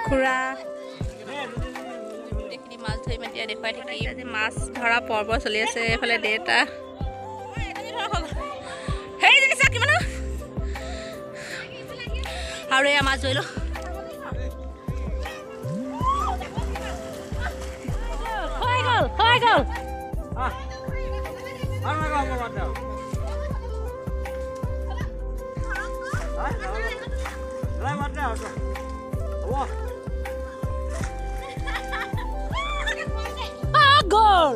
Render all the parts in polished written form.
খুৰা গোটেইখিনি মাছ ধৰিম এতিয়া, দেখুৱাই থাকিম। আজি মাছ ধৰা পৰ্ব চলি আছে। এইফালে দেউতা কিমান আৰু এয়া মাছ ধৰিলোঁ। হৈ গ'ল, হৈ গ'ল। গ'ল।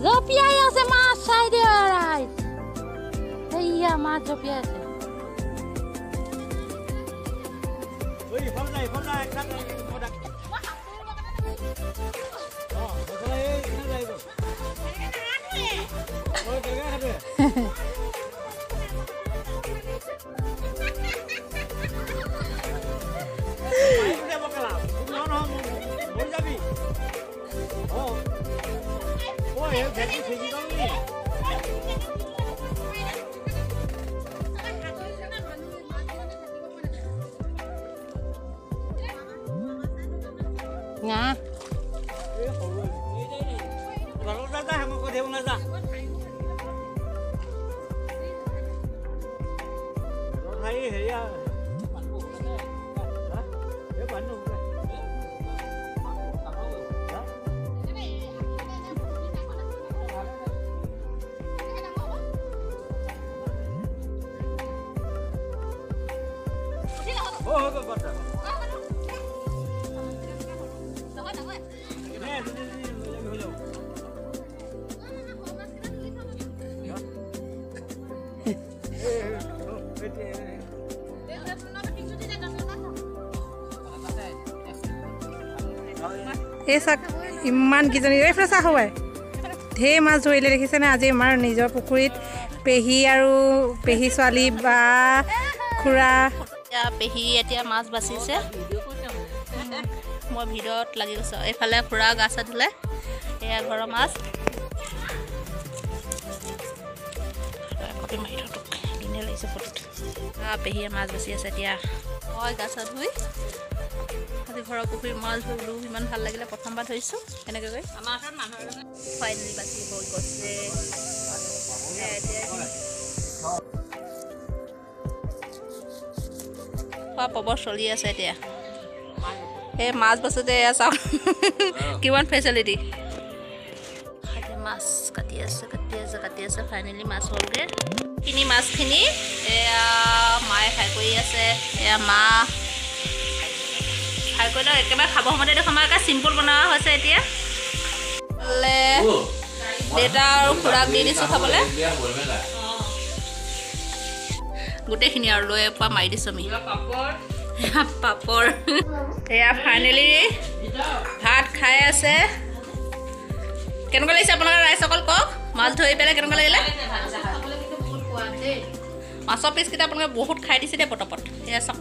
জঁপিয়াই আছে মাছ, চাই দে ৰাইজ, এইয়া মাছ জঁপিয়াই আছে। না এই চাওক ইমান কেইজনী, এইফালে চাহ খুৱাই ঢেৰ মাছ ধৰিলে দেখিছেনে। আজি আমাৰ নিজৰ পুখুৰীত পেহী আৰু পেহী ছোৱালী বা খুৰা পেহী এতিয়া মাছ বাচিছে, মই ভিডিঅ'ত লাগি গৈছোঁ। এইফালে খুৰা গা চা ধুলে, এয়া ঘৰৰ মাছ। কপি মাৰি থওঁ, ধুনীয়া লাগিছে ফটোত। পেহীয়ে মাছ বাচি আছে এতিয়া, মই গা চা ধুই আজি ঘৰৰ পুখুৰীত মাছ ধৰিলোঁ, ইমান ভাল লাগিলে, প্ৰথমবাৰ ধৰিছোঁ এনেকৈ কৰি। ফাইনেলি বাচি হৈ গৈছে। খোৱা পৰ্ব চলি আছে এতিয়া। এই মাছ বাচোঁতে এয়া চাওক কিমান ফেচিলিটি। মাছ কাটি আছে, কাটি আছে, কাটি আছে, ফাইনেলি মাছ হ'লগৈ। মাছখিনি এয়া মায়ে ফ্ৰাই কৰি আছে, এয়া মা ফ্ৰাই কৰি লওক। একেবাৰে খাব সময়তে দেখোন আমাৰ একে চিম্পুল বনোৱা হৈছে। এতিয়া দেউতা আৰু খুৰাক দি দিছোঁ খাবলৈ গোটেইখিনি, আৰু লৈ পৰা মাৰি দিছোঁ আমি পাপৰ। এয়া ফাইনেলি ভাত খাই আছে। কেনেকুৱা লাগিছে আপোনালোকৰ ৰাইজসকল কওক, মাছ ধৰি পেলাই কেনেকুৱা লাগিলে? মাছৰ পিচকেইটা আপোনালোকে বহুত খাই দিছে দেই পটপট। এয়া চাওক।